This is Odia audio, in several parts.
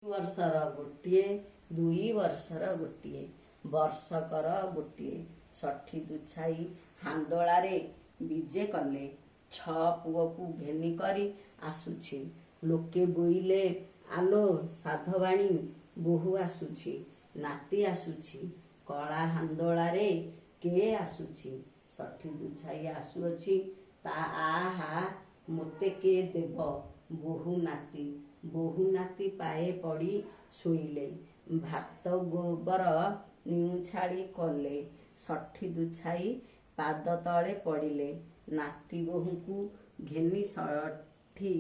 ବର୍ଷର ଗୋଟିଏ, 2 ବର୍ଷର ଗୋଟିଏ, ବର୍ଷକର ଗୋଟିଏ। ଷଠି ଦୁଛାଇ ହାନ୍ଦୋଳାରେ ବିଜେ କଲେ। ଛଅ ପୁଅକୁ ଘେନି କରି ଆସୁଛି। ଲୋକେ ବୋଇଲେ, "ଆଲୋ ସାଧବାଣୀ, ବୋହୂ ଆସୁଛି, ନାତି ଆସୁଛି, କଳା ହାନ୍ଦୋଳାରେ କେ ଆସୁଛି? ଷଠି ଦୁଛାଇ ଆସୁଅଛି ତା। ଆ ହା, ମୋତେ କେ ଦେବ ବୋହୂ ନାତି?" ବୋହୂ ନାତି ପାଏ ପଡ଼ି ଶୋଇଲେ। ଭାତ ଗୋବର ନିଉଛାଳି କଲେ। ଷଠି ଦୁଛାଇ ପାଦ ତଳେ ପଡ଼ିଲେ। ନାତି ବୋହୂଙ୍କୁ ଘେନି ଷଠି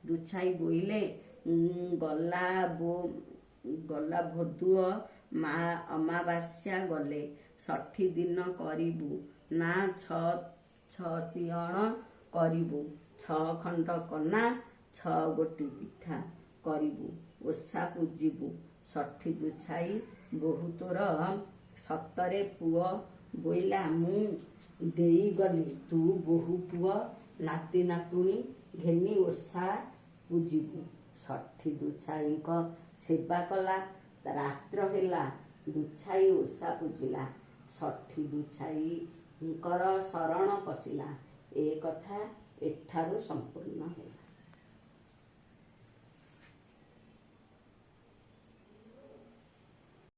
ଦୁଛାଇ ବୋଇଲେ, "ଗଲା ଭୋଦୁଅ ମା ଅମାବାସ୍ୟା ଗଲେ। ଷଠି ଦିନ କରିବୁ ନା ଛଅ ଛଅ ତିଅଣ କରିବୁ, ଛଅ ଖଣ୍ଡ କନା, ଛଅ ଗୋଟି ପିଠା କରିବୁ, ଓଷା ପୂଜିବୁ।" ଷଠି ଦୁଛାଇ ବୋହୂ ତୋର ସତରେ ପୁଅ ବୋଇଲା, "ମୁଁ ଦେଇଗଲି, ତୁ ବୋହୂ ପୁଅ ନାତି ନାତୁଣୀ ଘେନି ଓଷା ପୂଜିବୁ।" ଷଠି ଦୁଛାଇଙ୍କ ସେବା କଲା। ରାତ୍ର ହେଲା, ଦୁଛାଇ ଓଷା ପୂଜିଲା। ଷଠି ଦୁଛାଇଙ୍କର ଶରଣ ପଶିଲା। ଏ କଥା ଏଠାରୁ ସମ୍ପୂର୍ଣ୍ଣ ହେଲା।